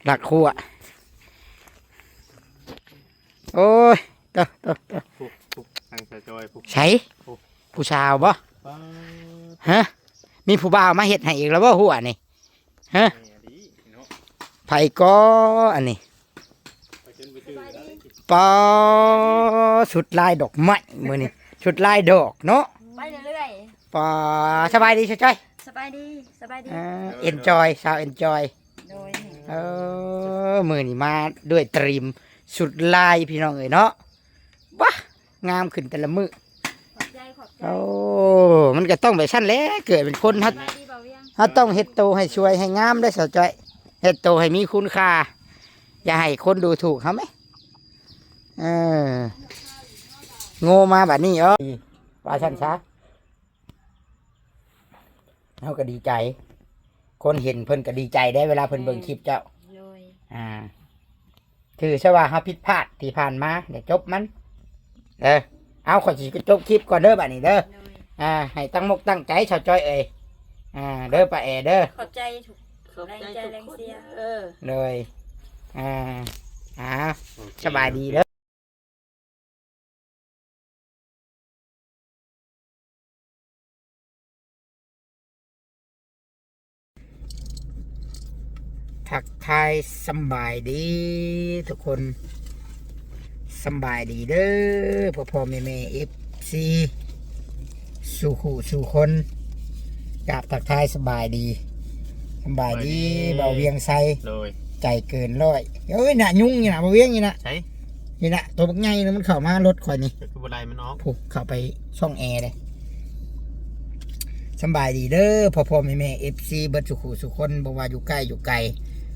ລັກຮົ້ວ. ໂອ້ຍ ເຕີ ເຕີ ເຕີ ຜູ້ ຜູ້ ທາງສາວຈອຍ ຜູ້ ໃສ ຜູ້ ຜູ້ສາວບໍ່? ປາດ ຮະ ມີຜູ້ບ່າວມາເຮັດໃຫ້ອີກແລ້ວບໍ່ຮົ້ວນີ້? ຮະ ແມ່ນອີ່ຫຼີເນາະ ໃຜກໍອັນນີ້? ໄປຈົນບໍ່ຈື່ແລ້ວ ປາດ ຊຸດລາຍດອກໄມ້ມື້ນີ້ ຊຸດລາຍດອກເນາະ ໄປເລື້ອຍໆ ປາດ ສະບາຍດີຊາວຈອຍ? ສະບາຍດີ ສະບາຍດີ ເອີ ເອັນຈອຍ ສາວເອັນຈອຍ ໂດຍ ເອີ ມື້ນີ້ມາດ້ວຍຕຣີມຊຸດລາຍ ພີ່ນ້ອງເອີຍເນາະ ວ້າ ງາມຂຶ້ນແຕ່ລະມື້ ຂອບໃຈ ຂອບໃຈ ໂອ້ ມັນກໍຕ້ອງແບບຊັ້ນແຫຼະ ເກີດເປັນຄົນ ເຮົາ ສະບາຍດີບ່າວວຽງ ເຮົາຕ້ອງເຮັດໂຕໃຫ້ສວຍໃຫ້ງາມເດ້ ສາວຈອຍ ເຮັດໂຕໃຫ້ມີຄຸນຄ່າ ຢ່າໃຫ້ຄົນດູຖູກເຮົາແມ ເອີ ໂງ່ມາບາດນີ້ ເອີ ວ່າຊັ້ນຊະ. ເຮົາກໍດີໃຈ ຄົນເຫັນເພິ່ນກໍດີໃຈໄດ໋ ເວລາເພິ່ນເບິ່ງຄລິບເຈົ້າ ໂດຍ ອ່າ ຖືຊະວ່າເຮົາຜິດພາດທີ່ຜ່ານມາ ດຽວຈົບມັນເດີ ເອົາ ຂ້ອຍຊິຈົບຄລິບກ່ອນເດີບາດນີ້ເດີ ໂດຍ ອ່າ ໃຫ້ຕັ້ງມົກຕັ້ງໃຈ ຊາວຈອຍເອີຍ ອ່າ ເດີ ປ້າແອເດີ ຂອບໃຈທຸກ ຂອບໃຈ ແຮງໃຈ ທຸກ ແຮງເຊຍ ເດີ ໂດຍ ອ່າ ອ່າ ໂອເຄ ສະບາຍດີເດີ. ທັກທາຍສຳບາຍດີທຸກຄົນ ສຳບາຍດີເດີ ພໍ່ໆແມ່ໆ ເອັຟຊີ ສູ່ຄູ່ສູ່ຄົນ ກາບທັກທາຍສະບາຍດີ ສະບາຍດີ ສະບາຍດີ ບ່າວວຽງໄຊ ໂດຍ ໃຈເກີນຮ້ອຍ ເອີຍ ນະ ຍຸງນີ້ນະ ບ່າວວຽງນີ້ນະ ໃສ ນີ້ນະ ໂຕບັກໃຫຍ່ນະ ມັນເຂົ້າມາລົດຂ້ອຍນີ້ ກໍຄືບໍ່ໄລ່ມັນອອກ ຜູ້ເຂົ້າໄປຊ່ອງແອເດ້ ສຳບາຍດີເດີ ພໍ່ໆແມ່ໆ ເອັຟຊີ ເບິດສູ່ຄູ່ສູ່ຄົນ ບໍ່ວ່າຢູ່ໃກ້ຢູ່ໄກ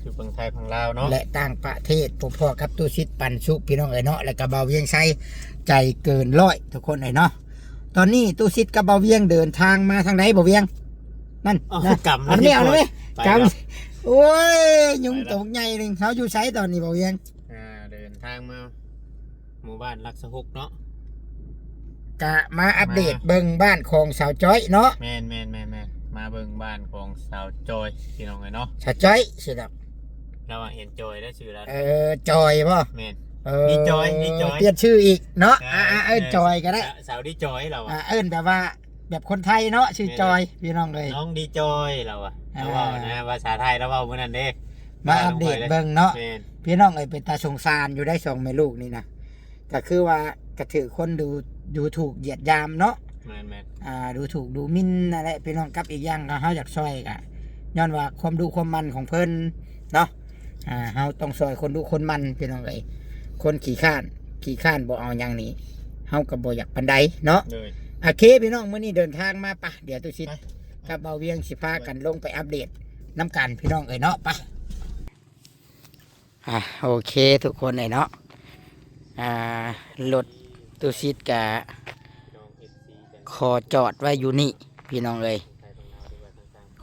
ຢູ່ຝັ່ງໄທຝັ່ງລາວເນາະ ແລະ ຕ່າງປະເທດ ພົບພໍ້ກັບຕູ້ສິດ ປັນສຸກ ພີ່ນ້ອງເອີຍເນາະ ແລະ ກໍບ່າວວຽງໄຊ ໃຈເກີນຮ້ອຍ ທຸກຄົນເອີຍເນາະ. ຕອນນີ້ຕູ້ສິດກັບບ່າວວຽງເດີນທາງມາທາງໃດ ບ່າວວຽງ? ນັ້ນ ເອົາ ນະ ກຳ ເອົາແມ່ ເອົາແມ່ ໄປແລ້ວ ກຳ ໂອ້ຍ ຍຸງ ໄປແລ້ວ ໂຕໃຫຍ່ໜຶ່ງ ເຮົາຢູ່ໃສຕອນນີ້ ບ່າວວຽງ? ອ່າ ເດີນທາງມາໝູ່ບ້ານຫຼັກຊາວຫົກເນາະ ກະມາອັບເດດ ມາເບິ່ງບ້ານຂອງສາວຈ້ອຍເນາະ ແມ່ນໆໆໆ ມາເບິ່ງບ້ານຂອງສາວຈ້ອຍ ພີ່ນ້ອງເອີຍເນາະ ສາວຈ້ອຍຊິດອກ ລາວວ່າເຫັນຈອຍໄດ້ຊື່ລາວ ເອີ ຈອຍບໍ່? ແມ່ນ ເອີ ດີຈອຍ ດີຈອຍ ປ່ຽນຊື່ອີກເນາະ ເອີ ອ່າໆ ເອີ້ນ ເອີ ຈອຍກໍໄດ້ ສາວດີຈອຍລາວວ່າ ອ່າ ເອີ້ນແບບວ່າ ແບບຄົນໄທເນາະ ຊື່ຈອຍ ແມ່ນ ພີ່ນ້ອງເອີຍ ນ້ອງດີຈອຍລາວວ່າ ອ່າ ລາວເວົ້ານະ ພາສາໄທລາວເວົ້າມື້ນັ້ນເດ້ ມາອັບເດດເບິ່ງເນາະ ແມ່ນ ພີ່ນ້ອງເອີຍ ເປັນຕາສົງສານຢູ່ໄດ໋ ສອງແມ່ລູກນີ້ນະ ກໍຄືວ່າກະຖືກຄົນດູ ດູຖູກຢຽດຢາມເນາະ ແມ່ນໆ ອ່າ ດູຖູກດູໝິ່ນນັ້ນແຫຼະ ພີ່ນ້ອງ ກັບອີກຢ່າງກໍເຮົາຢາກຊ່ອຍກະຍ້ອນວ່າຄວາມດຸຄວາມໝັ່ນຂອງເພິ່ນເນາະ ອ່າ ເຮົາຕ້ອງຊ່ອຍຄົນດຸຄົນໝັ່ນ ພີ່ນ້ອງເອີຍ ຄົນຂີ້ຄ້ານ ຂີ້ຄ້ານບໍ່ເອົາຫຍັງນີ້ ເຮົາກໍບໍ່ຢາກປານໃດເນາະ ໂດຍ ໂອເຄ ພີ່ນ້ອງ ມື້ນີ້ເດີນທາງມາ ປະ ດຽວຕູ້ສິດ ໄປ ກັບບ່າວວຽງຊິພາກັນລົງໄປອັບເດດນຳກັນ ພີ່ນ້ອງເອີຍເນາະ ໄປ ອ່າ ໂອເຄ ທຸກຄົນເອີຍເນາະ ອ່າ ລົດຕູ້ສິດກະຂໍຈອດໄວ້ຢູ່ນີ້ ພີ່ນ້ອງເອີຍ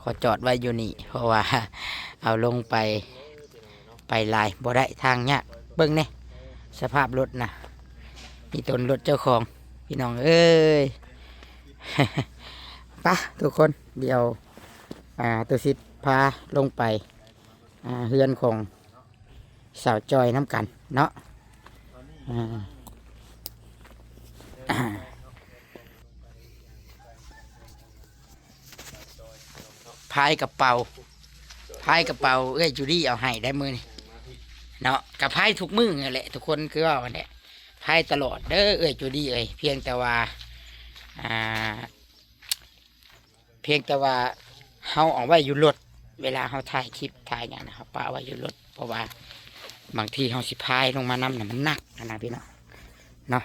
ຂໍຈອດໄວ້ຢູ່ນີ້ ເພາະວ່າເອົາລົງໄປ ໄປຫຼາຍບໍ່ໄດ້ ທາງຍາກ ເບິ່ງແດ່ ສະພາບລົດນະ ມີແຕ່ລົດເຈົ້າຂອງ ພີ່ນ້ອງເອີຍ ປະ ທຸກຄົນ ດຽວ ອ່າ ຕູ້ສິດພາລົງໄປ ອ່າ ເຮືອນຂອງສາວຈອຍນຳກັນເນາະ ອ່າ ພາຍກະເປົາ ພາຍກະເປົາເອື້ອຍຈູດີ້ເອົາໃຫ້ໄດ໋ມື້ນີ້ເນາະ ກະພາຍທຸກມື້ຫັ້ນແຫຼະ ທຸກຄົນຄືເວົ້າຫັ້ນແຫຼະ ພາຍຕະຫຼອດເດີເອື້ອຍຈູດີ້ເອີຍ ພຽງແຕ່ວ່າ ອ່າ ພຽງແຕ່ວ່າເຮົາເອົາໄວ້ຢູ່ລົດ ເວລາເຮົາຖ່າຍຄລິບຖ່າຍຫຍັງນະ ເຮົາປະໄວ້ຢູ່ລົດ ເພາະວ່າບາງທີເຮົາຊິພາຍລົງມານຳນະ ມັນໜັກຫັ້ນນະ ພີ່ນ້ອງເນາະ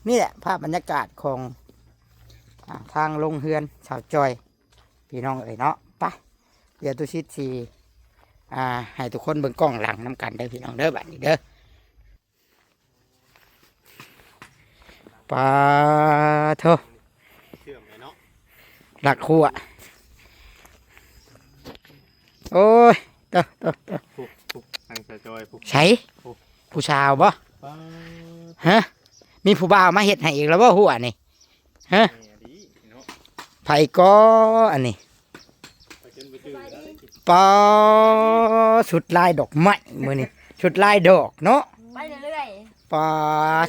ນີ້ແຫຼະພາບບັນຍາກາດຂອງ ອ່າ ທາງລົງເຮືອນສາວຈອຍ ພີ່ນ້ອງເອີຍເນາະ ໄປ ດຽວຕຸສິດຊິ ອ່າ ໃຫ້ທຸກຄົນເບິ່ງກ້ອງຫຼັງນຳກັນເດີ ພີ່ນ້ອງເດີ ບາດນີ້ເດີ ປາໂທ ເຊື່ອມເລີຍເນາະ ລັກຮົ້ວ ໂອ້ຍ ໂຕ ໂຕ ໂຕ ຜູ້ ຜູ້ ທາງສາວຈອຍ ຜູ້ ໃສ ຜູ້ ຜູ້ສາວບໍ່? ປາ ຮະ ມີຜູ້ບ່າວມາເຮັດໃຫ້ອີກແລ້ວບໍ່ຮົ້ວນີ້? ຮະ ແມ່ນອີ່ຫຼີເນາະ ໃຜກໍອັນນີ້ ໄປຈົນບໍ່ຈື່ແລ້ວ ປາ ຊຸດລາຍດອກໄມ້ມື້ນີ້ ຊຸດລາຍດອກເນາະ ໄປເລື້ອຍໆ ປາ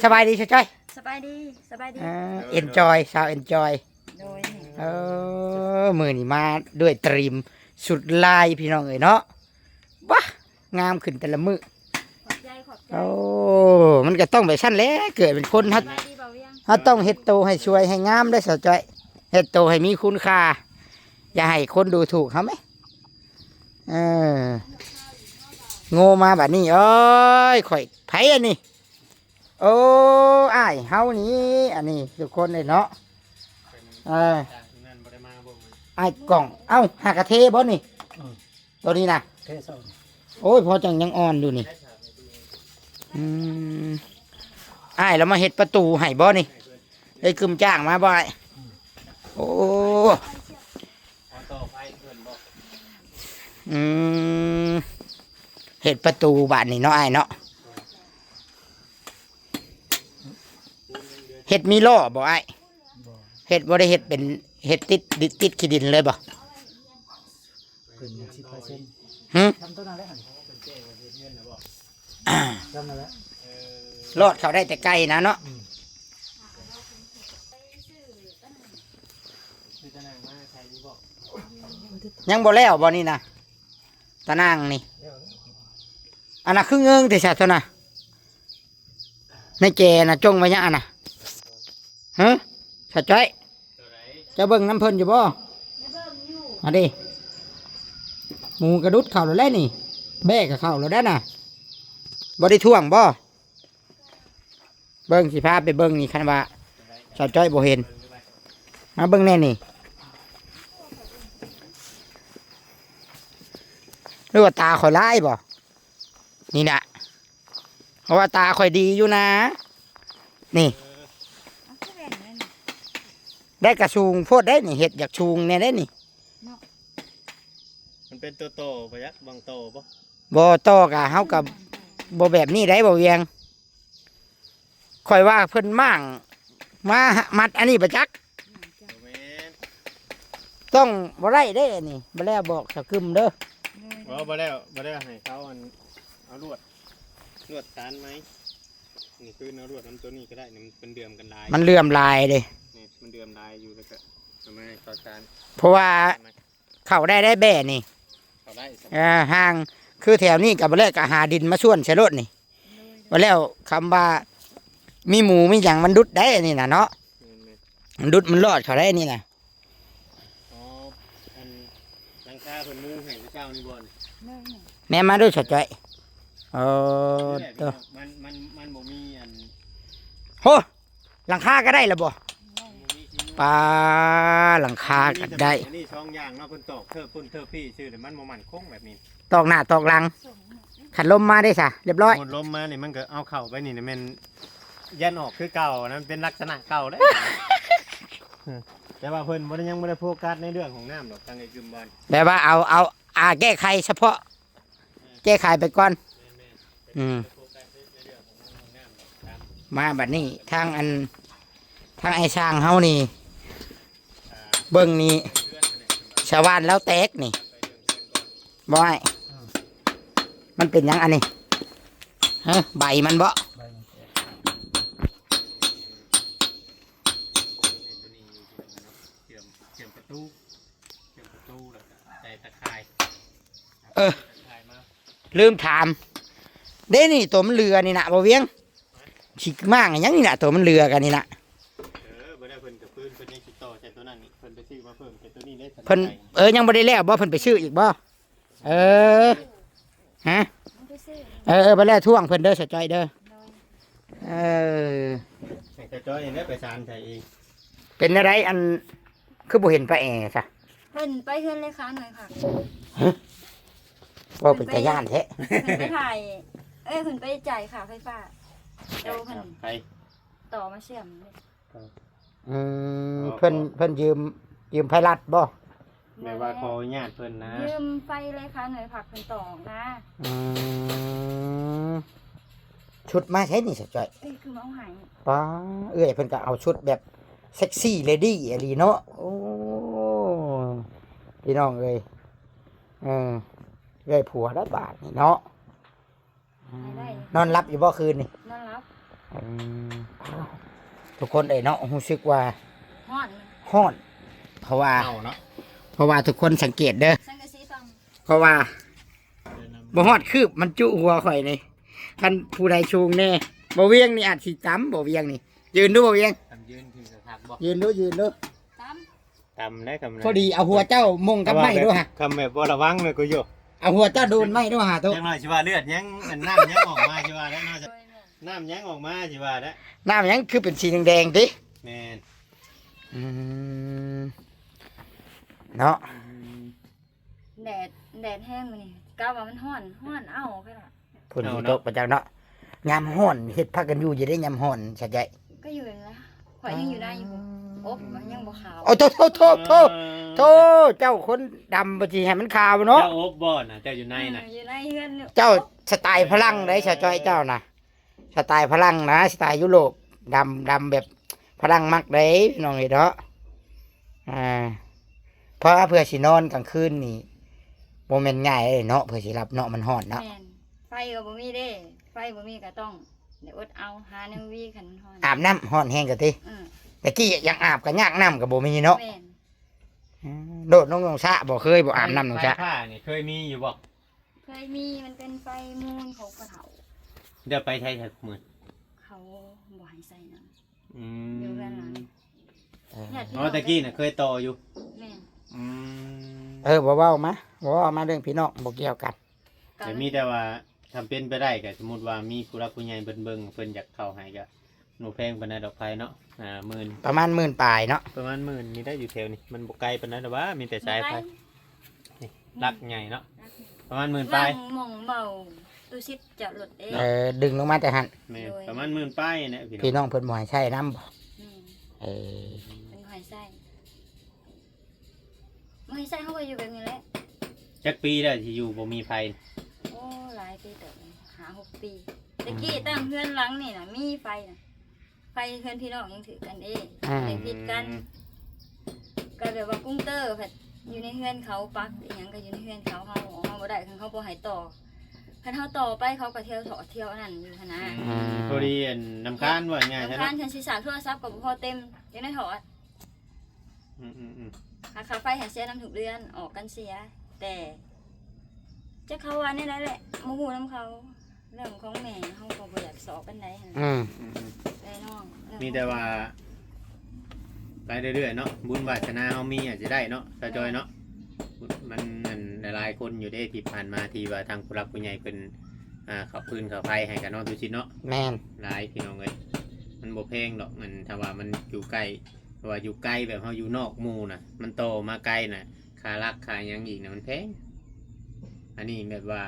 ສະບາຍດີຊາວຈ້ອຍ ສະບາຍດີ ສະບາຍດີ ເອີ ເອັນຈອຍ ສາວເອັນຈອຍ ໂດຍ ເອີ ມື້ນີ້ມາດ້ວຍຕຣີມຊຸດລາຍພີ່ນ້ອງເອີຍເນາະ ບາ ງາມຂຶ້ນແຕ່ລະມື້ ຂອບໃຈ ຂອບໃຈ ໂອ້ ມັນກໍຕ້ອງແບບຊັ້ນແຫຼະ ເກີດເປັນຄົນ ເຮົາ ສະບາຍດີບ່າວວຽງ ເຮົາຕ້ອງເຮັດໂຕໃຫ້ສວຍໃຫ້ງາມເດ້ສາວຈ້ອຍ ເຮັດໂຕໃຫ້ມີຄຸນຄ່າ ຢ່າໃຫ້ຄົນດູຖູກເຮົາແມ ເອີ ໂງ່ມາບາດນີ້ ໂອ້ຍ ຂ້ອຍ ໃຜອັນນີ້ ໂອ້ ອ້າຍເຮົານີ້ ອັນນີ້ທຸກຄົນເດ້ເນາະ ເອີ ອ້າຍກ້ອງ ເອົ້າ ຫາກະເທບໍ່ນີ້ ອືມ ໂຕນີ້ນະ ເທສອງ ໂອ້ຍ ພໍຈັ່ງຍັງອ່ອນຢູ່ນີ້ ອືມ ອ້າຍລາວມາເຮັດປະຕູໃຫ້ບໍ່ນີ້ ໄດ້ກຶມຈ້າງມາບໍ່ອ້າຍ ອືມ ໂອ້ ອືມ ເຮັດປະຕູບາດນີ້ເນາະອ້າຍເນາະ ເຮັດມີລໍ້ບໍ່ອ້າຍ ບໍ່ ເຮັດບໍ່ໄດ້ເຮັດເປັນ ເຮັດຕິດດິນ ຕິດຂີ້ດິນເລີຍບໍ່ ຂຶ້ນສິບເປີເຊັນ ຫື ຊ່ຳໂຕນັ້ນແຫຼະຫັ້ນ ຊ່ຳນັ້ນແຫຼະ ລອດເຂົ້າໄດ້ແຕ່ໄກນະເນາະ ອືມ ຍັງບໍ່ແລ້ວບໍ່ນີ້ນະ ຕາໜ່າງນີ້ ອັນນະຄືເງິງແທ້ຊະໂຕນະ ໃນແຈນະຈົ່ງໄວ້ຫຍັງອັນນະ ຮະ ສາວຈ້ອຍ ເຈົ້າເບິ່ງນຳເພິ່ນຢູ່ບໍ່ ມາເດ້ ໝູກະດຸດເຂົ້າແລ້ວແຫຼະນີ້ ແບ້ກະເຂົ້າແລ້ວໄດ໋ນະ ບໍ່ໄດ້ຖ້ວງບໍ່ ເບິ່ງ ຊິພາໄປເບິ່ງນີ້ ຄັນວ່າສາວຈ້ອຍບໍ່ເຫັນ ມາເບິ່ງແດ່ນີ້ ຫຼືວ່າຕາຂ້ອຍຮ້າຍບໍ່ ນີ້ນະ ເພາະວ່າຕາຂ້ອຍດີຢູ່ນາ ນີ້ ໄດ້ກະສູງໂພດໄດ໋ນີ້ ເຮັດຢາກສູງແດ່ໄດ໋ນີ້ ມັນເປັນໂຕຕໍ່ບໍ່ ຢາກບາງຕໍ່ບໍ່ ບໍ່ຕໍ່ກະ ເຮົາກະບໍ່ແບບນີ້ໄດ໋ ບໍ່ວຽງ ຂ້ອຍວ່າເພິ່ນມ້າງມາມັດອັນນີ້ປະຈັກ ບໍ່ແມ່ນ ຕ້ອງບໍ່ໄດ້ເດ້ອັນນີ້ ບໍ່ແລ້ວບອກສາວກຶມເດີ ບໍ່ ບໍ່ແລ້ວ ບໍ່ແລ້ວໃຫ້ເຂົາອັນ ເອົາລວດ ລວດຕານໄໝ ນີ້ຄືເອົາລວດນຳໂຕນີ້ກໍໄດ້ ນີ້ມັນເຫຼື່ອມກັນຫຼາຍ ມັນເຫຼື່ອມຫຼາຍເດ້ ນີ້ມັນເຫຼື່ອມຫຼາຍຢູ່ ແລ້ວກໍເອົາມາໃຫ້ເຂົາຕານ ເພາະວ່າ ເຂົ້າໄດ້ໄດ໋ແບ້ນີ້ ເຂົ້າໄດ້ ເອີ ຫ່າງ ຄືແຖວນີ້ກໍບໍ່ແລ້ວກໍຫາດິນມາສ່ວນໃສ່ໂລດນີ້ ບໍ່ແລ້ວຄຳວ່າມີໝູມີຫຍັງມັນດຸດໄດ໋ອັນນີ້ນະເນາະ ແມ່ນໆ ມັນດຸດມັນລອດເຂົ້າໄດ້ນີ້ນະ ອໍ ອັນຫຼັງຄາເພິ່ນມຸງໃຫ້ເຊົ້ານີ້ບໍ່ນີ້ ແມ່ນ ມາດູສາວຈ້ອຍ ເອີ ໂຕ ມັນ ມັນ ມັນບໍ່ມີອັນ ໂຫ ຫຼັງຄາກໍໄດ້ລະບໍ່ ປາ ຫຼັງຄາກໍໄດ້ ອັນນີ້ສອງຢ່າງເນາະ ເພິ່ນຕອກເທີບພຸ້ນເທີບພີ້ຊື່ ແຕ່ມັນບໍ່ໝັ້ນຄົງແບບນີ້ ຕອກໜ້າຕອກຫຼັງ ຄັນລົມມາເດ້ຊະ ຮຽບຮ້ອຍ ລົມມານີ້ມັນກໍເອົາເຂົ້າໄປນີ້ແມ່ນ ຢ້ານອອກຄືເກົ່າ ນັ້ນເປັນລັກສະນະເກົ່າເດ້ ແຕ່ວ່າເພິ່ນບໍ່ໄດ້ ຍັງບໍ່ໄດ້ໂຟກັສໃນເລື່ອງຂອງນ້ຳດອກ ທາງໄອ້ກຶມບອນ ແບບວ່າເອົາ ເອົາ ອາ ແກ້ໄຂສະເພາະ ແກ້ໄຂໄປກ່ອນ ອືມ ມາບັດນີ້ທາງອັນ ທາງໄອ້ຊ່າງເຮົານີ້ ເບິ່ງນີ້ ສະຫວ່ານລາວແຕກນີ້ ບໍ່ອ້າຍ ມັນເປັນຫຍັງອັນນີ້ ຮະ ໃບມັນບໍ່? ເຊື່ອມ ເຊື່ອມປະຕູ ເຊື່ອມປະຕູ ແລ້ວກໍໃສ່ຕາຂ່າຍ ເອີ ລືມຖາມເດ້ນີ້ ໂຕມັນເຫຼືອນີ້ນະ ບໍ່ວຽງ ຊິມ້າງຫຍັງນີ້ນະ ໂຕມັນເຫຼືອກັນນີ້ນະ ເອີ ບໍ່ໄດ້ ເພິ່ນກໍຟື້ນ ເພິ່ນຍັງຊິຕໍ່ໃສ່ໂຕນັ້ນນີ້ ເພິ່ນໄປຊື້ມາເພີ່ມໃສ່ໂຕນີ້ເດ້ ເພິ່ນ ເອີ ຍັງບໍ່ໄດ້ແລ້ວບໍ່ ເພິ່ນໄປຊື້ອີກບໍ່? ເອີ ຮະ ໄປຊື້ ເອີໆ ບໍ່ແລ້ວທວງເພິ່ນເດີ ສາວຈ້ອຍເດີ ໂດຍ ເອີ ໃຫ້ສາວຈ້ອຍເດີ ໄປສານໃສ່ເອງ ເປັນແນວໃດ ອັນ ຄືບໍ່ເຫັນປ້າແອຊະ? ເພິ່ນໄປເຮືອນເລຂາໜ່ວຍຜັກ ຮະ ເວົ້າເປັນຕາຢ້ານແທ້ ເພິ່ນໄປຖ່າຍ ເອີ ເພິ່ນໄປຈ່າຍຄ່າໄຟຟ້າ ໂຕເພິ່ນ ໄປ ຕໍ່ມາເຊື່ອມ ອືມ ເພິ່ນ ເພິ່ນຢືມ ຢືມໄຟລັດບໍ່? ແບບວ່າຂໍອະນຸຍາດເພິ່ນນະ ຢືມໄຟເລຂາໜ່ວຍຜັກເພິ່ນຕໍ່ອອກນາ ອືມ ຊຸດມາໃສນີ້ສາວຈ້ອຍ? ເອີ ຄືເອົາໃຫ້ ປ້າ ເອື້ອຍເພິ່ນກໍເອົາຊຸດແບບເຊັກຊີເລດີ້ອີ່ຫຼີເນາະ ໂອ້ ພີ່ນ້ອງເອີຍ ເອີ ເອື້ອຍຜົວໄດ້ບາດນີ້ເນາະ. ໃຫ້ໄດ້ ນອນຫຼັບຢູ່ບໍ່ຄືນນີ້? ນອນຫຼັບ. ອືມ ທຸກຄົນເອີຍເນາະ ຮູ້ສຶກວ່າຮ້ອນ ຮ້ອນ ເພາະວ່າ ເອົາເນາະ ເພາະວ່າທຸກຄົນສັງເກດເດີ ສັງກະສີຕ້ອງ ເພາະວ່າບໍ່ຮອດຄືບມັນຈຸຫົວຂ້ອຍນີ້ ຄັນຜູ້ໃດສູງແດ່. ບໍ່ວຽງນີ້ອາດຊິຕຳ ບໍ່ວຽງນີ້ ຢືນດູບໍ່ວຽງ ຄັນຢືນຄືຄັກບໍ່? ຢືນດູ ຢືນດູ ຕຳ ຕຳໄດ້ ຄຳ ພໍດີເອົາຫົວເຈົ້າມົງກັບໄມ້ດູຫະ ຄຳແບບບໍ່ລະວັງເລີຍກູຢູ່ ເອົາຫົວເຈົ້າໂດນໄມ້ດູຫະໂຕ ຈັກໜ້ອຍຊິວ່າເລືອດຍັງ ອັນ ນ້ຳຍັງອອກມາຊິວ່າໄດ້ເນາະ ນ້ຳຍັງອອກມາຊິວ່າໄດ້ ນ້ຳຍັງຄືເປັນສີແດງໆຕິ ແມ່ນ ອືມ ເນາະ ອືມ ແດດ ແດດແຮງມື້ນີ້ ກະວ່າມັນຮ້ອນ ຮ້ອນເອົາ ພຸ້ນ ເອົາ ຊິ ເນາະ ຕົກໄປຈັກເນາະ ຍາມຮ້ອນເຮັດພາກັນຢູ່ຢູ່ເດ້ ຍາມຮ້ອນ ສະໃຈ ກໍຢູ່ນັ້ນລະ ຂ້ອຍຍັງຢູ່ໃນຢູ່ ອືມ ອົບມັນຍັງບໍ່ຂາວ ໂອ້ ໂທ້ ໂທ້ ເຈົ້າຄົນດຳບໍ່ຊິໃຫ້ມັນຂາວເນາະ ເຈົ້າອົບບໍ່ນະ ເຈົ້າຢູ່ໃນນະ ເອີ ຢູ່ໃນເຮືອນ ເຈົ້າສະໄຕຝຣັ່ງເດ້ ສາວຈ້ອຍເຈົ້ານະ ສະໄຕຝຣັ່ງນະ ສະໄຕຢູໂຣບ ດຳ ດຳແບບຝຣັ່ງມັກເດ້ ພີ່ນ້ອງເອີຍເນາະ ອ່າ ເພາະວ່າເພື່ອຊິນອນກາງຄືນນີ້ ບໍ່ແມ່ນງ່າຍເດ້ເນາະ ເພື່ອຊິຫຼັບເນາະ ມັນຮ້ອນເນາະ ແມ່ນ ໄຟກໍບໍ່ມີເດ້ ໄຟບໍ່ມີກໍຕ້ອງໄດ້ອົດເອົາ ຫາແນວຫວີຄັນມັນຮ້ອນ ອາບນ້ຳ ຮ້ອນແຮງກໍຕິ ເອີ ແຕ່ກີ້ຢາກອາບກໍຍາກ ນ້ຳກໍບໍ່ມີເນາະ ແມ່ນ ອືມ ໂດດລົງໜອງສະບໍ່ ເຄີຍບໍ່ອາບນ້ຳໜອງສະ ໄຟຟ້ານີ້ເຄີຍມີຢູ່ບໍ່? ເຄີຍມີ ມັນເປັນໄຟມູນຂອງພໍ່ເຖົ້າ ດຽວໄປໃສຊະມື້ ເຂົາບໍ່ໃຫ້ໃຊ້ນຳ ອືມ ຢູ່ເຮືອນຫຼັງ ເອີ ຍາດພີ່ນ້ອງ ອໍ ແຕ່ກີ້ນະເຄີຍຕໍ່ຢູ່ ແມ່ນ ອືມ ເອີ ບໍ່ເວົ້າມາ ບໍ່ເວົ້າມາເລື່ອງພີ່ນ້ອງ ບໍ່ກ່ຽວກັນ ກໍ ແຕ່ມີແຕ່ວ່າ ຖ້າເປັນໄປໄດ້ກໍສົມມຸດວ່າມີຜູ້ຫຼັກຜູ້ໃຫຍ່ເພິ່ນເບິ່ງ ເພິ່ນຢາກເຂົ້າໃຫ້ກໍ ບໍ່ແພງປານໃດດອກໄຟເນາະ ອ່າ ໝື່ນ ປະມານໝື່ນປາຍເນາະ ປະມານໝື່ນນີ້ໄດ້ ຢູ່ແຖວນີ້ ມັນບໍ່ໄກປານໃດດອກຫວາ ມີແຕ່ສາຍໄຟ ບໍ່ໄກ ນີ້ ຫຼັກໃຫຍ່ເນາະ ຫຼັກໃຫຍ່ ປະມານໝື່ນປາຍ ວາງໝ່ອງເບົາຕູ້ຊິດຈອດລົດເດ້ ເອີ ດຶງລົງມາແຕ່ຫັ້ນ ແມ່ນ ໂດຍ ປະມານໝື່ນປາຍນີ້ແຫຼະ ພີ່ນ້ອງ ພີ່ນ້ອງເພິ່ນບໍ່ໃຫ້ໃຊ້ນຳບໍ່? ແມ່ນ ເອີ ເພິ່ນບໍ່ໃຫ້ໃຊ້ ບໍ່ໃຫ້ໃຊ້ ເຮົາກໍຢູ່ແບບນີ້ແຫຼະ ຈັກປີແລ້ວທີ່ຢູ່ບໍ່ມີໄຟ? ໂອ້ ຫຼາຍປີເຕີບ ຫ້າຫົກປີ ແຕ່ກີ້ ອືມ ຕັ້ງເຮືອນຫຼັງນີ້ນະ ມີໄຟນະ ໄຟເຮືອນພີ່ນ້ອງຍັງຖືກກັນເດ້ ອືມ ໄດ້ຜິດກັນ ກໍແບບວ່າກຸງເຕີພັດຢູ່ໃນເຮືອນເຂົາ ປັກອີ່ຫຍັງກໍຢູ່ໃນເຮືອນເຂົາ ເຮົາອອກມາບໍ່ໄດ້ ຄັນເຂົາບໍ່ໃຫ້ຕໍ່ ຄັນເຮົາຕໍ່ໄປເຂົາກໍທ່ຽວຖອດທ່ຽວອັນນັ້ນຢູ່ຫັ້ນນະ ອືມ ອືມ ພໍດີອັນ ລຳຄານ ເວົ້າງ່າຍໆ ລຳຄານ ຊະເນາະ ຄັນຊິສາກໂທລະສັບກໍບໍ່ພໍເຕັມ ຈັ່ງໄດ້ຖອດ ອືມໆໆ ຄ່າ ຄ່າໄຟຫາເສຍນຳທຸກເດືອນ ອອກກັນເສຍ ແຕ່ ຈັກເຂົາວ່າແນວໃດແຫຼະ ບໍ່ຮູ້ນຳເຂົາ ເລື່ອງຂອງແມ່ເຮົາກໍບໍ່ຢາກຊອກປານໃດຫັ້ນ ອືມ ແຕ່ນ້ອງ ເລື່ອງ ມີແຕ່ວ່າ ໄປເລື້ອຍໆເນາະ ບຸນວາສະໜາເຮົາມີອາດຈະໄດ້ເນາະ ສາວຈ້ອຍເນາະ ແມ່ນ ມັນ ອັນ ຫຼາຍໆຄົນຢູ່ເດ້ທີ່ຜ່ານມາ ທີ່ວ່າທາງຜູ້ຫຼັກຜູ້ໃຫຍ່ເພິ່ນ ອ່າ ເຂົ້າຟືນເຂົ້າໄຟໃຫ້ກັນເນາະ ຕຸຊິດເນາະ ແມ່ນ ຫຼາຍ ພີ່ນ້ອງເອີຍ ມັນບໍ່ແພງດອກ ມັນ ຖ້າວ່າມັນຢູ່ໃກ້ ເພາະວ່າຢູ່ໄກ ແບບເຮົາຢູ່ນອກໝູ່ນະ ມັນຕໍ່ມາໄກນະ ຄ່າຫຼັກຄ່າຫຍັງອີກນະ ມັນແພງ ອັນນີ້ແບບວ່າ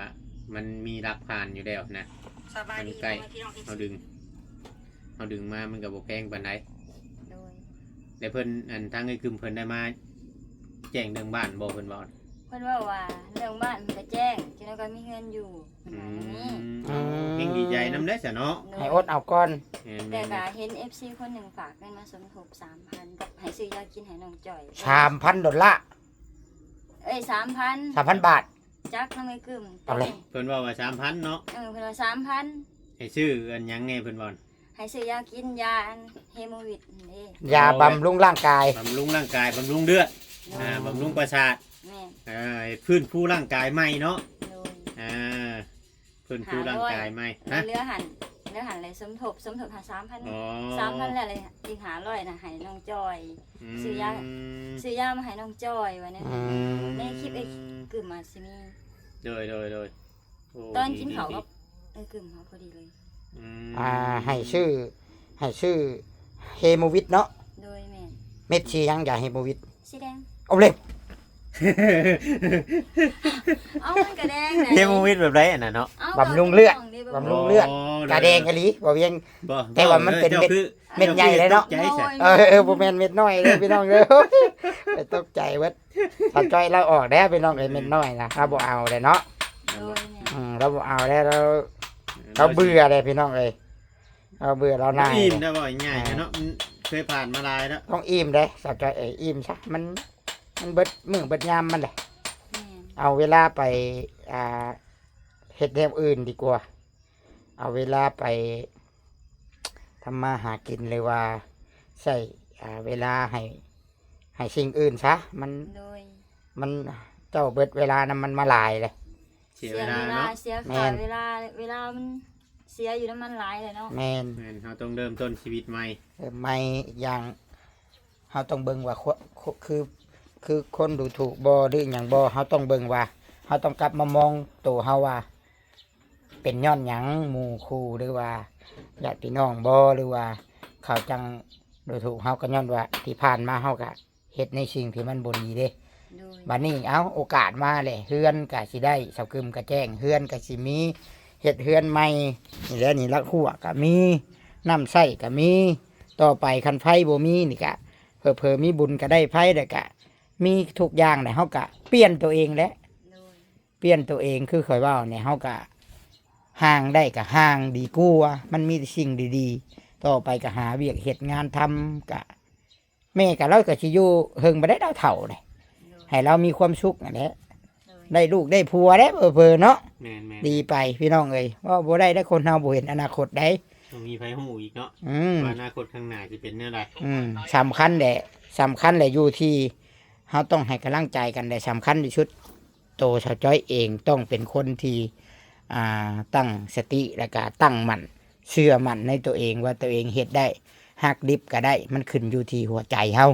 ມັນມີຫຼັກຜ່ານຢູ່ແລ້ວນະ ມັນໃກ້ ເຮົາດຶງ ເຮົາດຶງມາມັນກໍບໍ່ແພງປານໃດ ໂດຍ ແລ້ວເພິ່ນ ອັນ ທາງເອື້ອຍກຶມເພິ່ນໄດ້ມາແຈ້ງເລື່ອງບ້ານບໍ່? ເພິ່ນເວົ້າ ເພິ່ນເວົ້າວ່າເລື່ອງບ້ານເພິ່ນກໍແຈ້ງ ຈັ່ງໃດກໍມີເຮືອນຢູ່ ເພິ່ນວ່າແນວນີ້ ອືມ ເຮົງດີໃຈນຳເດ້ຊະເນາະ ໂດຍ ໃຫ້ອົດເອົາກ່ອນ ແມ່ນໆໆ ແຕ່ກໍເຫັນເອັຟຊີຄົນໜຶ່ງຝາກເງິນມາສົມທົບສາມພັນ ກັບໃຫ້ຊື້ຢາກິນໃຫ້ນ້ອງຈ້ອຍ ສາມພັນໂດລາ ເອີຍ ສາມພັນ ສາມພັນບາດ ຈັກນຳເອື້ອຍກຶມ ເອົາເລີຍ ເພິ່ນເວົ້າວ່າສາມພັນເນາະ ເອີ ເພິ່ນວ່າສາມພັນ ໃຫ້ຊື້ອັນຫຍັງແດ່ເພິ່ນເວົ້າ ໃຫ້ຊື້ຢາກິນ ຢາອັນເຮໂມວິດນີ້ ຢາບຳລຸງຮ່າງກາຍ ບຳລຸງຮ່າງກາຍ ບຳລຸງເລືອດ ໂດຍ ອ່າ ບຳລຸງປະສາດ ແມ່ນ ເອີ ຟື້ນຟູຮ່າງກາຍໃໝ່ເນາະ ໂດຍ ອ່າ ຟື້ນຟູຮ່າງກາຍໃໝ່ ຮະ ເຫຼືອຫັ້ນ ເຫຼືອຫັ້ນແຫຼະ ສົມທົບ ສົມທົບຫາສາມພັນ ອໍ ສາມພັນແລ້ວ ແລ້ວອີກຫ້າຮ້ອຍນະ ໃຫ້ນ້ອງຈ້ອຍ ອືມ ຊື້ຢາ ຊື້ຢາມາໃຫ້ນ້ອງຈ້ອຍ ວ່າແນວ ອືມ ໃນຄລິບເອື້ອຍກຶມອາດຊິມີ ໂດຍໆໆ ໂອ້ ຕອນກິນເຂົ້າກັບເອື້ອຍກຶມເຮົາພໍດີເລີຍ ອືມ ອ່າ ໃຫ້ຊື້ ໃຫ້ຊື້ເຮໂມວິດເນາະ ໂດຍ ແມ່ນ ເມັດສີຫຍັງ ຢາເຮໂມວິດ? ສີແດງ ເອົາເລີຍ ເອົາ ມັນກະແດງໃດ ເຮໂມວິດແບບໃດອັນນັ້ນເນາະ? ເອົາ ບຳລຸງເລືອດ ບຳລຸງເລືອດ ໂອ້ ກະແດງອີ່ຫຼີ ບໍ່ວຽງ ບໍ່ ແຕ່ວ່າມັນເປັນເມັດ ເຈົ້າຄື ເມັດໃຫຍ່ເລີຍເນາະ ເຈົ້າຄືຕົກໃຈຊະ ເອີ ບໍ່ແມ່ນເມັດນ້ອຍເດີພີ່ນ້ອງເດີ ໄປຕົກໃຈເບິດ ສາວຈ້ອຍລາວອອກແລ້ວພີ່ນ້ອງເອີຍ ເມັດນ້ອຍນະ ລາວບໍ່ເອົາແລ້ວເນາະ ໂດຍ ອືມ ລາວບໍ່ເອົາແລ້ວ ລາວ ລາວເບື່ອແລ້ວພີ່ນ້ອງເອີຍ ລາວເບື່ອລາວໜ່າຍ ອີ່ມໄດ້ເວົ້າງ່າຍໆເນາະ ມັນເຄີຍຜ່ານມາຫຼາຍແລ້ວ ຕ້ອງອີ່ມເດ້ ສາວຈ້ອຍເອີຍ ອີ່ມຊະ ມັນ ມັນເບິດມື້ເບິດຍາມມັນແຫຼະ ແມ່ນ ເອົາເວລາໄປ ອ່າ ເຮັດແນວອື່ນດີກວ່າ ເອົາເວລາໄປທຳມາຫາກິນ ຫຼືວ່າໃຊ້ ອ່າ ເວລາໃຫ້ ໃຫ້ສິ່ງອື່ນຊະ ມັນ ໂດຍ ມັນ ເຈົ້າເບິດເວລານຳມັນມາຫຼາຍເລີຍ ເສຍເວລາເນາະ ເສຍເວລາ ເສຍຄ່າ ແມ່ນ ເວລາ ເວລາມັນເສຍຢູ່ນຳມັນຫຼາຍແລ້ວເນາະ ແມ່ນ ແມ່ນ ເຮົາຕ້ອງເລີ່ມຕົ້ນຊີວິດໃໝ່ ເລີ່ມໃໝ່ ອີກຢ່າງ ເຮົາຕ້ອງເບິ່ງວ່າ ຄ- ຄື ຄືຄົນດູຖູກບໍ່ ຫຼືອີ່ຫຍັງບໍ່ ເຮົາຕ້ອງເບິ່ງວ່າ ເຮົາຕ້ອງກັບມາມອງໂຕເຮົາວ່າ ເປັນຍ້ອນຫຍັງ ໝູ່ຄູ່ ຫຼືວ່າຍາດພີ່ນ້ອງບໍ່ ຫຼືວ່າເຂົາຈັ່ງດູຖູກເຮົາ ກໍຍ້ອນວ່າທີ່ຜ່ານມາເຮົາກະເຮັດໃນສິ່ງທີ່ມັນບໍ່ດີເດ້ ໂດຍ ບັດນີ້ ເອົ້າ ໂອກາດມາແຫຼະ ເຮືອນກະຊິໄດ້ ສາວກຶມກະແຈ້ງ ເຮືອນກະຊິມີ ເຮັດເຮືອນໃໝ່ ນີ້ແຫຼະ ນີ້ລະ ຮົ້ວກະມີ ນ້ຳໃຊ້ກະມີ ຕໍ່ໄປຄັນໄຟບໍ່ມີນີ້ກະ ເຜີໆມີບຸນກະໄດ້ໄຟ ແລ້ວກະມີທຸກຢ່າງແຫຼະ ເຮົາກະປ່ຽນໂຕເອງແຫຼະ ໂດຍ ປ່ຽນໂຕເອງ ຄືຂ້ອຍເວົ້ານີ້ ເຮົາກະຫ່າງໄດ້ກະຫ່າງດີກວ່າ ມັນມີແຕ່ສິ່ງດີໆ ຕໍ່ໄປກະຫາວຽກເຮັດງານທຳ ກະ ແມ່ກະ ລາວກະຊິຢູ່ເຫິງບໍ່ໄດ້ ລາວເຖົ້າເດ້ ໂດຍ ໃຫ້ລາວມີຄວາມສຸກຫັ້ນແຫຼະ ໂດຍ ໄດ້ລູກໄດ້ຜົວແລ້ວເຜີໆເນາະ ແມ່ນໆໆ ດີໄປພີ່ນ້ອງເອີຍ ເວົ້າບໍ່ໄດ້ເດ້ ຄົນເຮົາບໍ່ເຫັນອະນາຄົດໃດ ບໍ່ມີໃຜຮູ້ອີກເນາະ ອືມ ວ່າອະນາຄົດຂ້າງໜ້າຊິເປັນແນວໃດ ອືມ ສຳຄັນແຫຼະ ສຳຄັນແຫຼະ ຢູ່ທີ່ເຮົາຕ້ອງໃຫ້ກຳລັງໃຈກັນແຫຼະ ສຳຄັນທີ່ສຸດ ໂຕສາວຈ້ອຍເອງຕ້ອງເປັນຄົນທີ່ ອ່າ ຕັ້ງສະຕິ ແລ້ວກະຕັ້ງໝັ້ນ ເຊື່ອໝັ້ນໃນໂຕເອງວ່າໂຕເອງເຮັດໄດ້ ຫັກດິບກະໄດ້ ມັນຂຶ້ນຢູ່ທີ່ຫົວໃຈເຮົາ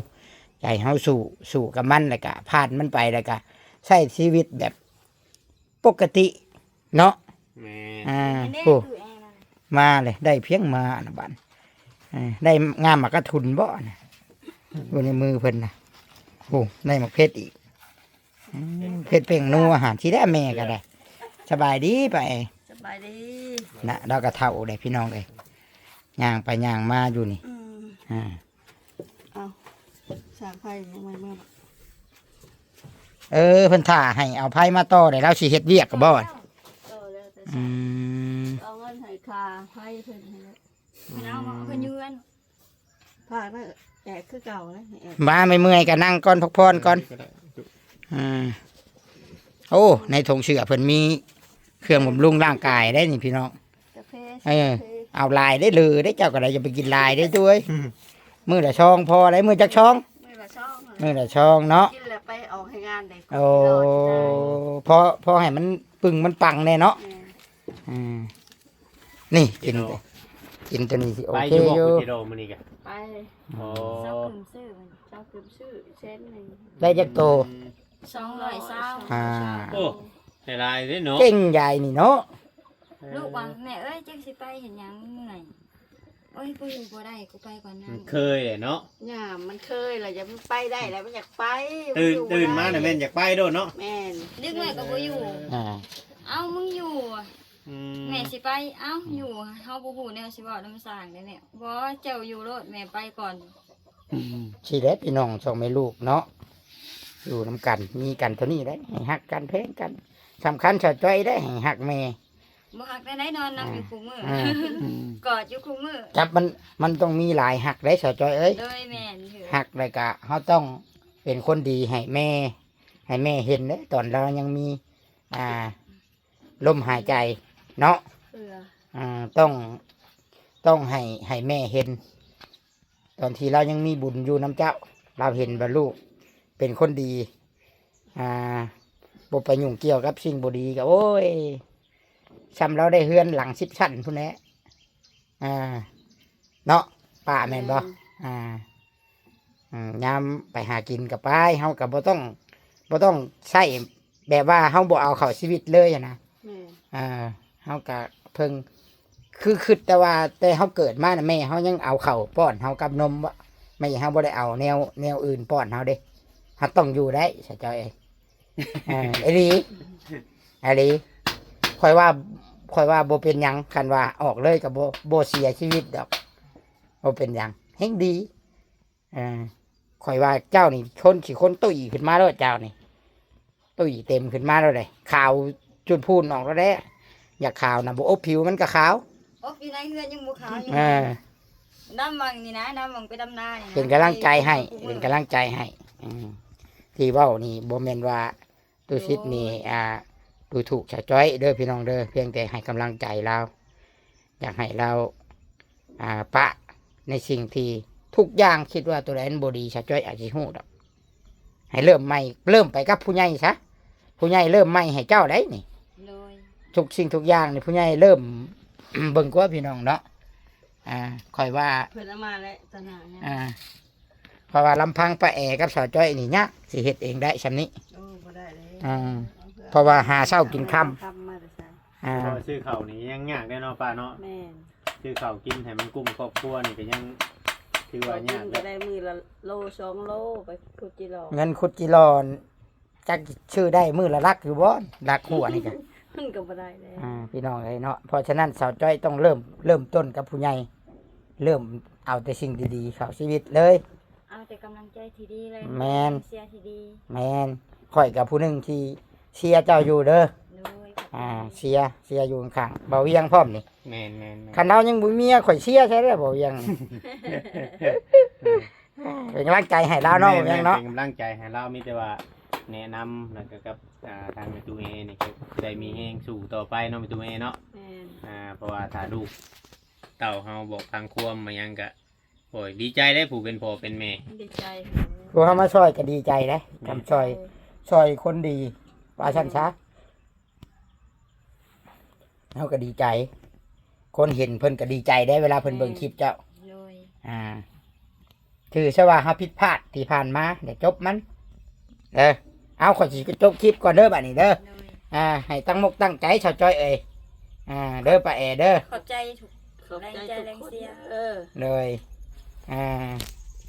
ໃຈເຮົາສູ້ ສູ້ກັບມັນ ແລ້ວກະຜ່ານມັນໄປ ແລ້ວກະໃຊ້ຊີວິດແບບປົກກະຕິເນາະ ແມ່ນ ອ່າ ແມ່ນ ໂອ້ ມາເລີຍ ໄດ້ພຽງມານະບາດ ເອີ ໄດ້ງາມໝາກກະທຸນບໍ່ນະ ຢູ່ໃນມືເພິ່ນນະ ໂອ້ ໄດ້ໝາກເຜັດອີກ ອືມ ເຜັດເປັງນົວ ອາຫານຊິໄດ້ ແມ່ກໍໄດ້ ສະບາຍດີປ້າແອ ສະບາຍດີ ນະ ລາວກໍເຖົ້າແລ້ວພີ່ນ້ອງເອີຍ ຍ່າງໄປຍ່າງມາຢູ່ນີ້ ອືມ ອ່າ ເອົາ ສາກໄຟຍັງບໍ່ມາ ເອີ ເພິ່ນຖ້າໃຫ້ເອົາໄຟມາຕໍ່ ແລ້ວລາວຊິເຮັດວຽກກໍບໍ່ ຕໍ່ແລ້ວແຕ່ ອືມ ເອົາເງິນໃຫ້ຄ່າໄຟເພິ່ນໃຫ້ ເພິ່ນເອົາ ເພິ່ນຢູ່ເຮືອນ ພາກນັ້ນແອກຄືເກົ່ານະ ແອກ ມາເມື່ອຍໆກໍນັ່ງກ່ອນ ພັກຜ່ອນກ່ອນ ກໍໄດ້ ອ່າ ໂອ້ ໃນຖົງເສື້ອເພິ່ນມີເຄື່ອງບຳລຸງຮ່າງກາຍໄດ໋ນີ້ພີ່ນ້ອງ ກາເຟ ເອີ ກາເຟ ເອົາຫຼາຍໄດ໋ເລີໄດ໋ ເຈົ້າກໍໄດ້ ຢ່າໄປກິນຫຼາຍໄດ໋ ໂອ້ຍ ມື້ລະຊອງພໍໄດ໋ ມື້ຈັກຊອງ ມື້ລະຊອງ ມື້ລະຊອງເນາະ ກິນແລ້ວໄປອອກໃຫ້ງານໄດ້ ໂອ້ ພໍ ພໍໃຫ້ມັນປຶງມັນປັງແດ່ເນາະ ແມ່ນ ອືມ ນີ້ກິນ ກິໂລ ກິນໂຕນີ້ຊິໂອເຄຢູ່ ໄປຢູ່ບໍ່ ກິໂລມື້ນີ້ກະ ໄປ ອໍ ຊາວກຶມຊື້ ຊາວກຶມຊື້ເຊັ່ນໜຶ່ງ ໄດ້ຈັກໂຕ ອືມ ສອງຮ້ອຍຊາວ ອ່າ ໂອ້ ໄດ້ຫຼາຍເດ້ເນາະ ເກັ່ງໃຫຍ່ນີ້ເນາະ ເອີ ລູກວ່າ ແມ່ເອີຍ ຈັກຊິໄປເຮັດຫຍັງ ເມື່ອຍ ໂອ້ຍ ກູຢູ່ບໍ່ໄດ້ ກູໄປກ່ອນນະ ມັນເຄີຍແຫຼະເນາະ ຍາມມັນເຄີຍແລ້ວ ຢ່າໄປໄດ້ແລ້ວ ມັນຢາກໄປ ຕື່ນ ຕື່ນມານະແມ່ນຢາກໄປໂລດເນາະ ແມ່ນ ເດັກນ້ອຍກໍບໍ່ຢູ່ ອ່າ ເອົ້າ ມຶງຢູ່ ອືມ ແມ່ຊິໄປ ເອົ້າ ຢູ່ ເຮົາບໍ່ຮູ້ແນວຊິເວົ້ານຳຊ່າງເດ້ແມ່ ບໍ່ ເຈົ້າຢູ່ໂລດ ແມ່ໄປກ່ອນ ອືມ ຊີ້ແຫຼະພີ່ນ້ອງສອງແມ່ລູກເນາະ ຢູ່ນຳກັນ ມີກັນເທົ່ານີ້ແຫຼະ ໃຫ້ຮັກກັນແພງກັນ ສຳຄັນສາວຈ້ອຍໄດ໋ ໃຫ້ຮັກແມ່ ບໍ່ຮັກແນວໃດ ນອນນຳຢູ່ຄູ່ມື້ ອ່າ ອ່າ ກອດຢູ່ຄູ່ມື້ ຈັບມັນ ມັນຕ້ອງມີຫຼາຍຮັກໄດ໋ສາວຈ້ອຍເອີຍ ໂດຍ ແມ່ນຢູ່ ຮັກແລ້ວກະເຮົາຕ້ອງເປັນຄົນດີໃຫ້ແມ່ ໃຫ້ແມ່ເຫັນເດ້ ຕອນລາວຍັງມີ ອ່າ ລົມຫາຍໃຈເນາະ ເອີ ອ່າ ຕ້ອງ ຕ້ອງໃຫ້ ໃຫ້ແມ່ເຫັນ ຕອນທີ່ລາວຍັງມີບຸນຢູ່ນຳເຈົ້າ ລາວເຫັນວ່າລູກເປັນຄົນດີ ອ່າ ບໍ່ໄປຫຍຸ້ງກ່ຽວກັບສິ່ງບໍ່ດີກໍ ໂອ້ຍ ຊ່ຳລາວໄດ້ເຮືອນຫຼັງສິບຊັ້ນພຸ້ນແຫຼະ ອ່າ ເນາະ ປ້າແມ່ນບໍ່ ແມ່ນ ອ່າ ອືມ ຍາມໄປຫາກິນກໍໄປ ເຮົາກໍບໍ່ຕ້ອງ ບໍ່ຕ້ອງໃຊ້ແບບວ່າເຮົາບໍ່ເອົາເຂົ້າຊີວິດເລີຍຫັ້ນນະ ແມ່ນ ເອີ ເຮົາກໍເພິ່ງ ຄືຄິດແຕ່ວ່າແຕ່ເຮົາເກີດມານະ ແມ່ເຮົາຍັງເອົາເຂົ້າປ້ອນເຮົາກັບນົມ ແມ່ເຮົາບໍ່ໄດ້ເອົາແນວ ແນວອື່ນປ້ອນເຮົາເດ້ ເຮົາຕ້ອງຢູ່ໄດ້ ສາວຈ້ອຍເອີຍ ເອີ ອີ່ຫຼີ ອີ່ຫຼີ ຂ້ອຍວ່າ ຂ້ອຍວ່າບໍ່ເປັນຫຍັງ ຄັນວ່າອອກເລີຍກໍບໍ່ ບໍ່ເສຍຊີວິດດອກ ບໍ່ເປັນຫຍັງ ແຮ່ງດີ ເອີ ຂ້ອຍວ່າເຈົ້ານີ້ຄົນຊິຄົນຕຸ້ຍຂຶ້ນມາໂລດ ເຈົ້ານີ້ ຕຸ້ຍເຕັມຂຶ້ນມາໂລດເດ້ ຂາວຈຸດພູນອອກໂລດເດ້ ຢາກຂາວນະ ບໍ່ອົບຜິວມັນກໍຂາວ ອົບຢູ່ໃນເຮືອນຍັງບໍ່ຂາວຢູ່ ເອີ ດຳວັງນີ້ນະ ດຳວັງໄປດຳນານີ້ນະ ເປັນກຳລັງໃຈໃຫ້ ເປັນກຳລັງໃຈໃຫ້ ອືມ ທີ່ເວົ້ານີ້ບໍ່ແມ່ນວ່າ ຕຸສິດນີ້ ໂດຍ ອ່າ ດູຖູກສາວຈ້ອຍເດີພີ່ນ້ອງເດີ, ພຽງແຕ່ໃຫ້ກຳລັງໃຈລາວ, ຢາກໃຫ້ລາວ ອ່າ ປະໃນສິ່ງທີ່ທຸກຢ່າງ, ຄິດວ່າຕົວໃດມັນບໍ່ດີ ສາວຈ້ອຍອາດຊິຮູ້ດອກ. ໃຫ້ເລີ່ມໃໝ່, ເລີ່ມໄປກັບຜູ້ໃຫຍ່ຊະ, ຜູ້ໃຫຍ່ເລີ່ມໃໝ່ໃຫ້ເຈົ້າໄດ໋ນີ້. ໂດຍ. ທຸກສິ່ງທຸກຢ່າງນີ້ຜູ້ໃຫຍ່ເລີ່ມເບິ່ງກວ່າພີ່ນ້ອງເນາະ. ອ່າ ຂ້ອຍວ່າ ເພິ່ນເອົາມາແລ້ວຕະໜາງ ອ່າ ເພາະວ່າລຳພັງປ້າແອກັບສາວຈ້ອຍນີ້ຍາກ ຊິເຮັດເອງໄດ້ຊ່ຳນີ້. ໂອ້ ບໍ່ໄດ້ເລີຍ. ອ່າ ເພາະວ່າຫາເຊົ້າກິນຄ່ຳ ຄ່ຳມາແຕ່ໃສ? ອ່າ ເພາະວ່າຊື້ເຂົ້ານີ້ຍັງຍາກເດ້ເນາະປ້າເນາະ. ແມ່ນ. ຊື້ເຂົ້າກິນໃຫ້ມັນກຸ້ມຄອບຄົວນີ້ກໍຍັງຖືວ່າຍາກ. ເຂົ້າກິນກໍໄດ້ມື້ລະໂລສອງໂລ ໄປຂຸດຈີ່ຫຼໍ່. ເງິນຂຸດຈີ່ຫຼໍ່ ຈັກຊື້ໄດ້ມື້ລະຫຼັກຢູ່ບໍ່? ຫຼັກຫົວນີ້ກະ ມັນກໍບໍ່ໄດ້ແລ້ວ ອ່າ ພີ່ນ້ອງເອີຍເນາະ. ເພາະສະນັ້ນສາວຈ້ອຍຕ້ອງເລີ່ມ, ເລີ່ມຕົ້ນກັບຜູ້ໃຫຍ່, ເລີ່ມເອົາແຕ່ສິ່ງດີໆເຂົ້າຊີວິດເລີຍ, ເອົາແຕ່ກຳລັງໃຈທີ່ດີເລີຍ. ແມ່ນ. ແຮງເຊຍທີ່ດີ. ແມ່ນ. ຂ້ອຍກໍຜູ້ໜຶ່ງທີ່ເຊຍເຈົ້າຢູ່ເດີ. ໂດຍ. ອ່າ ເຊຍ, ເຊຍຢູ່ຂ້າງໆ ບ່າວວຽງພ້ອມນີ້. ແມ່ນໆໆ. ຄັນລາວຍັງບໍ່ມີເມຍ ຂ້ອຍເຊຍໃສ່ເດີບ່າວວຽງ. ເປັນກຳລັງໃຈໃຫ້ລາວເນາະ. ແມ່ນໆ ບໍ່ແມ່ນເນາະ, ເປັນກຳລັງໃຈໃຫ້ລາວ, ມີແຕ່ວ່າແນະນຳ ແລ້ວກໍກັບ ອ່າ ທາງແມ່ຕູ້ແອນີ້ ກໍໄດ້ມີແຮງສູ້ຕໍ່ໄປເນາະ ແມ່ຕູ້ແອເນາະ. ແມ່ນ. ອ່າ ເພາະວ່າຖ້າລູກເຕົ້າເຮົາບອກຟັງຄວາມມາຫຍັງ ກໍ ໂອ້ຍ ດີໃຈເດ້ ຜູ້ເປັນພໍ່ເປັນແມ່. ດີໃຈ. ຜູ້ເຮົາມາຊ່ອຍກໍດີໃຈເດ້. ແມ່ນ. ຄຳຊ່ອຍ, ຊ່ອຍຄົນດີ ວ່າຊັ້ນຊະ. ເຮົາກໍດີໃຈ, ຄົນເຫັນເພິ່ນກໍດີໃຈໄດ໋ ເວລາເພິ່ນເບິ່ງຄລິບເຈົ້າ. ໂດຍ. ອ່າ ຖືຊະວ່າເຮົາຜິດພາດທີ່ຜ່ານມາ ແລ້ວຈົບມັນ. ເອີ ເອົາ ຂ້ອຍຊິຈົບຄລິບກ່ອນເດີບາດນີ້ເດີ. ໂດຍ. ອ່າ ໃຫ້ຕັ້ງມົກຕັ້ງໃຈ ສາວຈ້ອຍເອີຍ. ອ່າ ເດີ ປ້າແອເດີ. ຂອບໃຈທຸກ ຂອບໃຈ ແຮງໃຈ ທຸກ ແຮງ ຄົນ ເຊຍ ເດີ. ໂດຍ. ອ່າ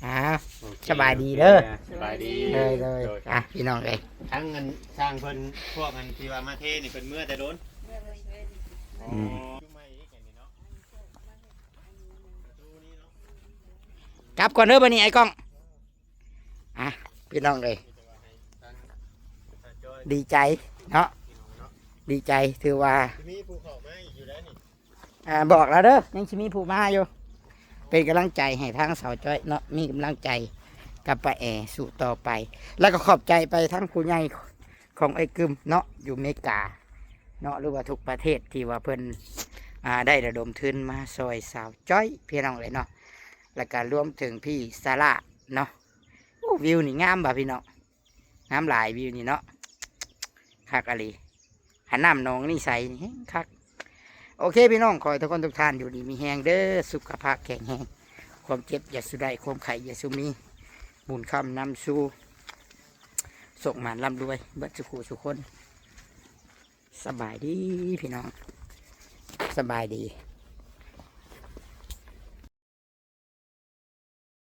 ອ່າ ໂອເຄ ສະບາຍດີເດີ. ໂອເຄ ສະບາຍດີ. ໂດຍ ໂດຍ. ໂດຍ. ອ່ະ ພີ່ນ້ອງເອີຍ ທັງອັນຊ່າງເພິ່ນ ພວກອັນທີ່ວ່າມາເທນີ້ ເພິ່ນເມືອແຕ່ດົນ. ອືມ. ອໍ ຢູ່ໃໝ່ອີກອັນນີ້ເນາະ. ກັບກ່ອນເດີບາດນີ້ ອ້າຍກ້ອງ. ອ່ະ ພີ່ນ້ອງເອີຍ ດີໃຈເນາະ, ດີໃຈ ຖືວ່າ ຊິມີຜູ້ເຂົ້າມາອີກຢູ່ໄດ໋ນີ້. ອ່າ ບອກລາວເດີ ຍັງຊິມີຜູ້ມາຢູ່. ເປັນກຳລັງໃຈໃຫ້ທາງສາວຈ້ອຍເນາະ, ມີກຳລັງໃຈກັບປ້າແອສູ້ຕໍ່ໄປ. ແລ້ວກໍຂອບໃຈໄປທາງຜູ້ໃຫຍ່ຂອງອ້າຍກຶມເນາະ ຢູ່ເມກາເນາະ ຫຼືວ່າທຸກປະເທດທີ່ວ່າເພິ່ນ ອ່າ ໄດ້ລະດົມທຶນມາຊ່ອຍສາວຈ້ອຍ ພີ່ນ້ອງເອີຍເນາະ. ແລ້ວກໍລວມເຖິງພີ່ສາລາເນາະ. ໂອ້ ວິວນີ້ງາມວ່າພີ່ນ້ອງ, ງາມຫຼາຍວິວນີ້ເນາະ, ຄັກອີ່ຫຼີ. ຫານ້ຳໜອງນີ້ໃສນີ້ແຮງຄັກ. ໂອເຄ ພີ່ນ້ອງ ຂໍໃຫ້ທຸກຄົນທຸກທ່ານຢູ່ດີມີແຮງເດີ, ສຸຂະພາບແຂງແຮງ, ຄວາມເຈັບຢ່າສູ່ໄດ້, ຄວາມໄຂ້ຢ່າສູ່ມີ, ບຸນຄ້ຳນຳສູ່, ໂຊກໝານລ່ຳລວຍເບິດສູ່ຜູ້ສູ່ຄົນ. ສະບາຍດີພີ່ນ້ອງ, ສະບາຍດີ.